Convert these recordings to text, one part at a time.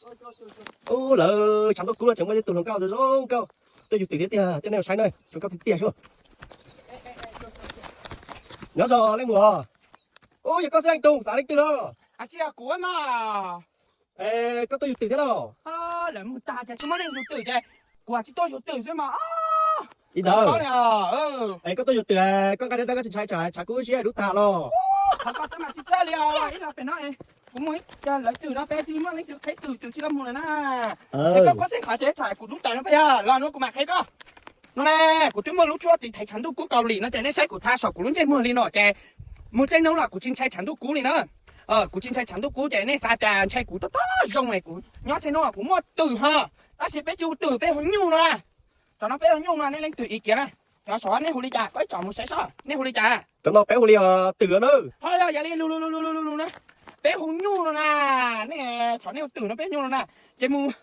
Ub, lawv tshav ntuj kub no tseem muaj ib tug hluas nkauj zoo zoo nkauj tuaj yug twm thiab tiag, coj nej mus saib na, zoo nkauj tiag tiag xwb. Nyob zoo leej muam. Ub, yog koj xwb leej twg, xav leej twg no? Tsis yog kuv mas. Koj tuaj yug twm thiab los? Lawv mus tag ces tsis muaj leej yug twm ces kuv tsis tuaj yug twm xwb mas. Ib ntawd, koj tuaj yug twm, koj nqa dab dab koj tsis ntshai tsam tshav kub siab dub tag los? Qhov koj xwb mas tsis txhawj li os. Ib los pem no kuv mus ib co lawv twm no peb tsis muaj leej twg qheb twm twm tsis los mus lawm na. Es koj khuab xeeb qhov ces tsam kuv dub tas no peb yog los no kuv mam qheb koj. No ne, kuv twb muaj lub tshuaj tiv thaiv tshav ntuj kub Kaus Lim no ces nej saib kuv tha saum kuv lub ntsej muag li no ces mus tej hnub los kuv tsis ntshai tshav ntuj kub li na. Kuv tsis ntshai tshav ntuj kub ces nej xav tias ntshai kuv tob tob zoo es kuv nyob tej hnub los kuv muaj twm ho. Tab sis peb tsis hu twm, peb hu nyuj no na. Tam no peb hu nyuj no, nej leej twg i kiag na. Cov saum nej hu li cas, koj ib tsom mus saib seb nej hu li cas. Cov no peb hu li twm no na. Ho yog yog li lus lus lus lus lus na, peb hu nyuj no na. Nej thaum nej hu twm no peb hu nyuj no na. Ces mus,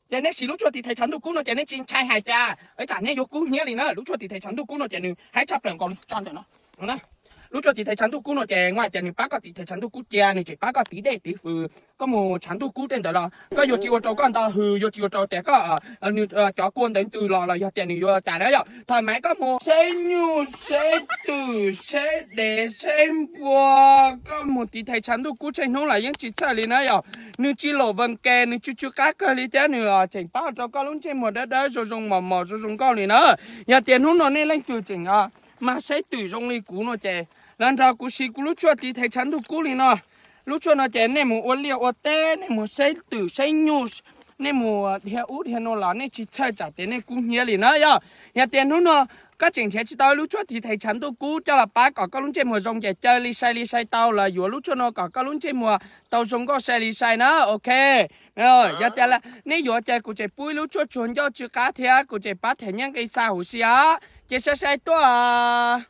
ces nej siv lub tshuaj tiv thaiv tshav ntuj kub no ces nej tsis ntshai hais tias ib tsam nej yuav kub hnyiab li na. Lub tshuaj tiv thaiv tshav ntuj kub no ces nws haib tshaj plaws nkaus li tso ntawm no. Lub tshuaj tiv thaiv tshav ntuj kub no ces nws pab koj tiv thaiv tshav ntuj kub cia, nws tseem pab koj tiv dej tiv fws. Koj mus tshav ntuj kub tej ntawd los koj yuav tsis ua rau koj nto hws, yuav tsis ua rau tias koj, nws cov kua ntawd ntws los los yog tias nws yuav cas na yom. Thaum mas koj mus saib nyuj, saib twm, saib dev, saib npua, koj mus tiv thaiv tshav ntuj kub tsheej hnub los yeej tsis txhawj li na yom. Nws tsis lom vees kes, nws tsw tsw qab kawg li thiab nws tseem pab rau koj lub ntsej muag dawb dawb zoo zoo mos mos zoo zoo nkauj li na. Yog tias hnub no nej leej twg tseem mag saib twm zoo li kuv no ces los nrog kuv siv kuv lub tshuaj tiv thaiv tshav ntuj kub li no. Lub tshuaj no ces nej mus ua liaj ua teb, nej mus saib twm saib nyuj, nej mus dhia ub dhia no los nej tsis txhawj tsam tias nej kub hnyiab li na yom. Yog tias hnub no koj tseem nrhiav tsis tau lub tshuaj tiv thaiv tshav ntuj kub coj los pab kom koj lub ntsej muag zoo ces caw li sai li sai tau los yuav lub tshuaj no kom koj lub ntsej muag tau zoo nkauj sai li sai na. Ok, yog tias nej yuav ces kuv tseem pub ib lub tshuaj tsuag ncauj tsw qab thiab kuv tseem pab them nyiaj nqi xa huv si os. Ces sai sai tuaj.